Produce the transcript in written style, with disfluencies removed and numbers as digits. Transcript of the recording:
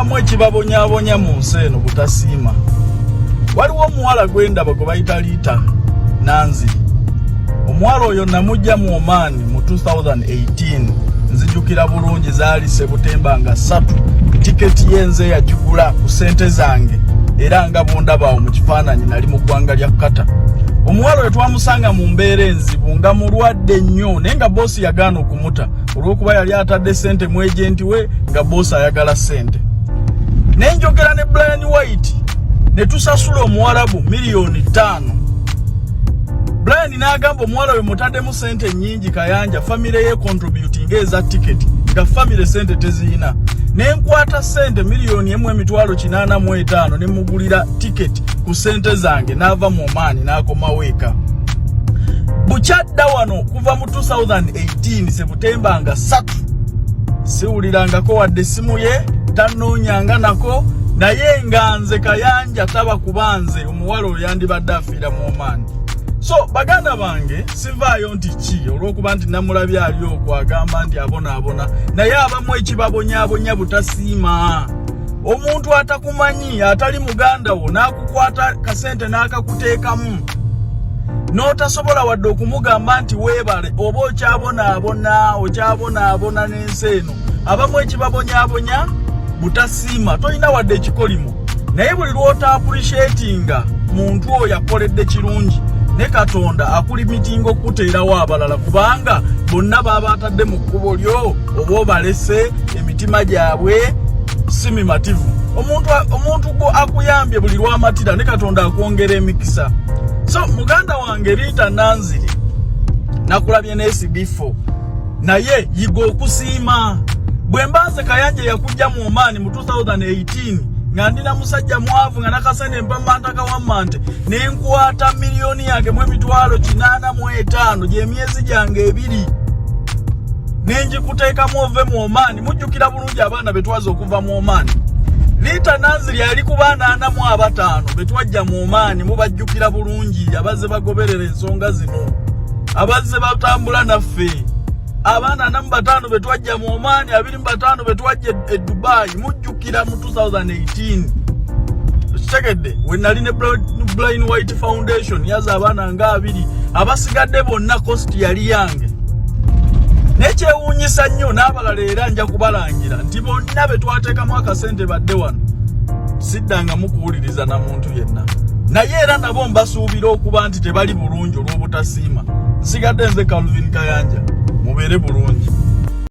Abamu ekibabonyabonya mu nsi eno butasiima. Waliwo omuwala gwendaba gwe bayita Liita Nanziri. Omuwala oyo namujja mu Oman mu 2018, nzijukira bulungi, zaali Sebutemba nga 3. Tiketi ye nze yagigula ku ssente zange, era nga bwondabaawo mu kifaananyi nali mu ggwanga lya Qatar. Omuwala oyo twamusanga mu mbeera enzibu, nga mulwadde nnyo, naye nga boosi yagaana okumuta olw'okuba yali atadde ssente mu agent we, nga boosi ayagala ssente. Nenjogera ne Brian White ne tusasula omuwarabu miliyoni 5. Brian n'agamba, "Omuwala we mutaddemu ssente nnyingi, Kayanja, famire ye contributing eza tiketi," nga famire ssente teziyina. Nenkwata ssente 1,885,000 ne mugulira tiketi ku ssente zange, n'ava mu Omaani n'akomawo eka. Bukyadda wano kuva mu 2018 Sebutemba nga 3, siwulirangako wadde essimu ye, tannoonyanga nako. Naye nga nze Kayanja taba kuba nze, omuwala oyo yandibadde afiira mu Omaani. So baganda bange, sivaayo nti ki olw'okuba nti namulabye ali okwo agamba nti abonaabona, naye abamu ekibabonyaabonya butasiima. Omuntu atakumanyi, atali muganda wo, n'akukwata kasente n'akakuteekamu, n'otasobola wadde okumugamba nti weebale, oba okyabonaabona, okyabonaabona n'ensi eno. Abamu ekibabonyaabonya butasiima. Tolina wadde ekikolimo, naye buli lw'ota appreciatinga muntu oyo akoledde kirungi, ne Katonda akulimitinga okuteerawo abalala, kubanga bonna baba atadde mu kkubo lyo oba obalese emitima gyabwe si mimativu. Omuntu gwo akuyambye, buli lwamatira, ne Katonda akwongera emikisa. So muganda wange Riita Nanziri, nakulabye n'esibifo, naye yiga okusiima. Bwe mbanze Kayanja yakujja mu Omaani mu 2018 nga ndina musajja mwavu, nga nakasente mpamantaka wammante, nenkwata miliyoni yange mu 885,000 gyemyezi gyange 2 nenjikuteekamu ove mu Omaani. Mujjukira bulungi abaana betwaza okuva mu Omaani. Liita Nanziri ali ku baana 45 betwajja mu Omaani. Mubajjukira bulungi abazze bagoberera ensonga zino, abazze batambula naffe. Abaana 45 betwajja mu Omaani, 25 betwajja e Dubai, mujjukira mu 2018, kitegedde we nali ne Blind White Foundation yaza abaana nga 20, abasigadde bonna cost yali yange. Nekyewuunyisa nnyo, n'abalala era nja kubalangira nti bonna be twateekamu akasente badde wano, siddangamu kuwuliriza na muntu yenna, naye era nabo mbasuubira okuba nti tebali bulungi olw'obutasiima. Nsigadde nze Calvin Kayanja, mubeere bulungi.